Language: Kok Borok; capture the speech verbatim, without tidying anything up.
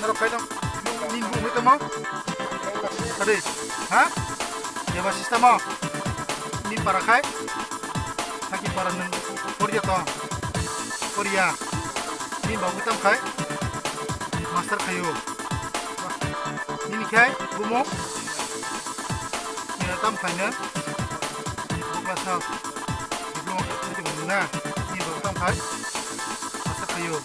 Norok kaitor ni bumui tamo? Tadi, ha? Deba sistemo? Ni para khai? Haki para nung Korea to? Korea. Ni babu tam khai? Master khayo. Nini khai bumo? Nini tam khaina? Buklasa diploma khai tongmung na? Nini babu tam khai? Master khayo.